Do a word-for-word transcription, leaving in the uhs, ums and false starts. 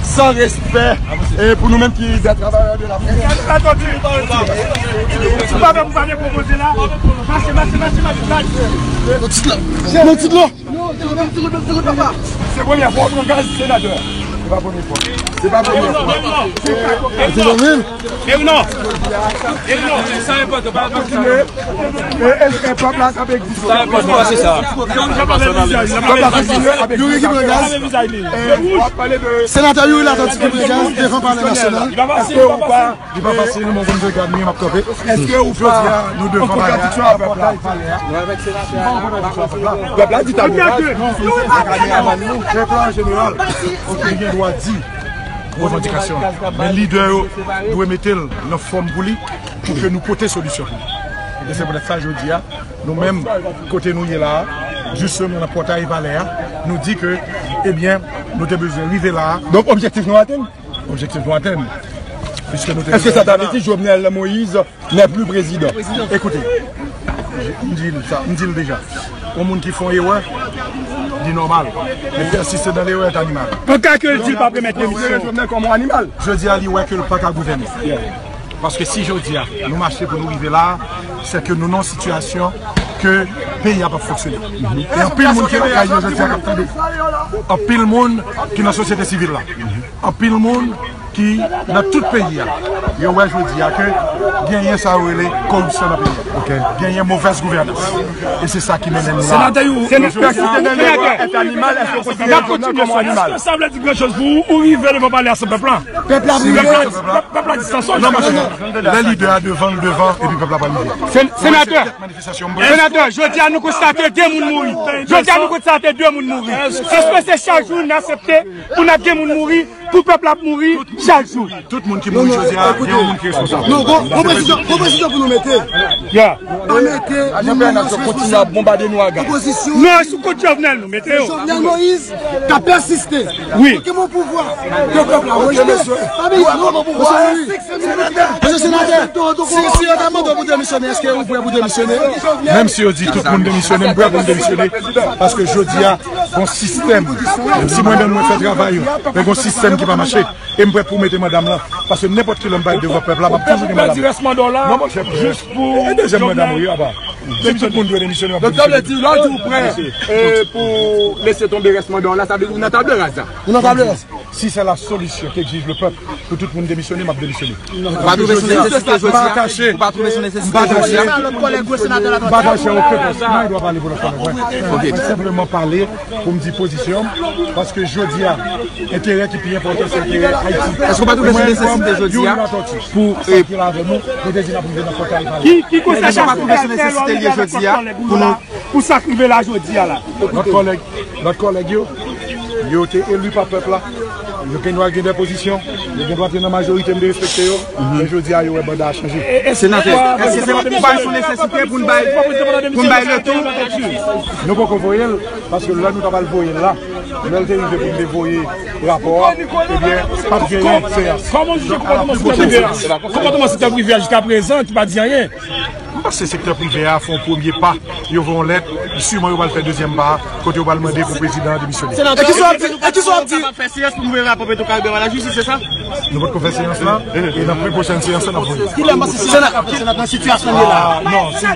San respè, e pou nou menm ki dè travayè de la près. Ou pa fè pou pa dekonpoze la. Mache, mache, mache, mache, mache. Nan tit la. Se premyè fwa w pran gaz, senatè. Se pa premyè fwa. Se pa premyè fwa. Se zanmi m. E non. E non. Sa enpòtan, pa kontinye. E, e, e pèp la, sa pe egziste. Sa enpòtan, se sa. Pèp la kontinye ap egziste. Youri ki pran gaz. E, w ap pale de senatè Youri Latortue ki pran gaz devan Palè Nasyonal. Èske ou pa Li pa fasil, mwen konn de gad mwen, m ap kanpe. Èske ou pa, jodi a, nou devan palè a, avèk pòtay palè a? Nou avèk senatè a. Pèp la di ta bon. Pèp la an jeneral, li gen dwa di revandikasyon l. Men lidè yo dwe mete l nan fòm pou li, pou ke nou pote solisyon pou li. E se poutèt sa, jodi a, nou menm, kote nou ye la a, jisteman nan pòtay palè a, nou di ke, ebyen, nou te bezwen rive la a. Donk, objektif nou atenn? Objektif nou atenn. Piske nou te Est-ce que ça veut dire Jovenel Moïse n'est plus président? Ekoute, m di l sa, m di l deja. Yon moun ki fè yon erè, li nòmal. Men pèsiste nan lerè est animal. An ka ke l di l p ap remèt demisyon. Jovenel kòm yon animal. Jodi a, li wè ke l pa ka gouvène. Paske si jodi a, nou mache pou nou rive la, se ke nou nan yon sitiyasyon ke peyi a p ap fonksyone. E anpil moun ki lakay yo jodi a k ap tande. Anpil moun ki nan sosyete sivil la. Anpil moun ki nan tout peyi a, yo wè jodi a ke genyen sa yo rele koripsyon nan peyi a. Genyen movèz gouvènans. E se sa ki mennen nou la. Senatè Youri, senatè, èske w konsidere Jovenel kòm yon animal? Èske sa vle di gran choz pou ou, ou rive devan palè a san pèp la? Pèp la rive. Pèp la, pèp la di san sòl. Non, monchè, lè lidè a devan, l devan, epi pèp la pa rive. Senatè, senatè, jodi a nou konstate de moun mouri. Jodi a nou konstate de moun mouri. Èske se chak jou n aksepte pou n ap gen moun mouri? Pou pèp la ap mouri chak jou. Tout moun ki mouri jodi a, gen yon moun ki responsab. Non, gon, gon presizyon, gon presizyon pou nou mete. Pa mete moun nan responsab. Kontinye ap bonbade nou a gaz. Opozisyon. Non, sou kont Jovenel nou mete yo. Jovenel Moïse ka pèsiste. Wi. Pou ki moun pouvwa ke pèp la voye. Pa bliye, non, pouvwa. Mesye senatè, si, si yo ta mande w pou demisyone, èske ou prè pou demisyone? Menm si yo di tout moun demisyone, m prè pou m demisyone. Paske jodi a, gon sistèm. Menm si mwen menm mwen fè travay yo, men gon sistèm ki pa mache. E m prè pou mete mandat m lan. Paske nenpòt ki lè m pa devan pèp la, m ap toujou gen mandat m. Non, monchè, e dezyèm mandat m, wi, apa. Si tout moun dwe demisyone, m ap demisyone. Donk, sa vle di, lè w di w prè, e, pou lese tonbe rès mandat w la, sa vle di ou nan table rase la. Ou nan table rase. Si c'est la solution qu'exige le peuple, pou tout moun demisyone, m ap demisyone. Ou pa twouve sou nesesite jodi a? Ou pa twouve sou nesesite jodi a? M pa atache a okenn pòs. Mwen dwa pale pou lòt kòlèg mwen. Mwen senpleman pale pou m di pozisyon m, paske jodi a, enterè ki pi enpòtan se enterè Ayiti. Èske w pa twouve sou nesesite jodi a pou, e, ki la avè nou, nou te di n ap rive nan pòtay palè. Èske w pa twouve sou nesesite l ye jodi a pou nou Pou sa k rive la jodi a la. Lòt kòlèg, lòt kòlèg yo, yo te eli pa pèp la. Yo gen dwa gen de pozisyon, yo gen dwa te nan majorite, m derespekte yo. Men jodi a, yo wè banda a chanje. Senatè, èske se pa yon nesesite pou n bay, pou n bay letan? Nou poko voye l, paske lè nou ta pral voye l la, lè l te rive pou n te voye rapò a, ebyen, p ap genyen seyans. Kòman w jije konpòtman sektè prive a? Konpòtman sektè prive a jiskaprezan ki pa di anyen. M panse sektè prive a fè yon premye pa. Yo voye yon lèt, siman yo pral fè dezyèm pa a, kote yo pral mande pou prezidan an demisyone. E kisa w ap di? E kisa w ap di? N ap fè seyans pou n voye rapò Petwokaribe a lajistis, se sa? Nou potko fè seyans la, e nan pi pwochèn seyans la, n ap voye. Kilè w panse Sena ap fè nan sitiyasyon l ye la? Ah, non, si.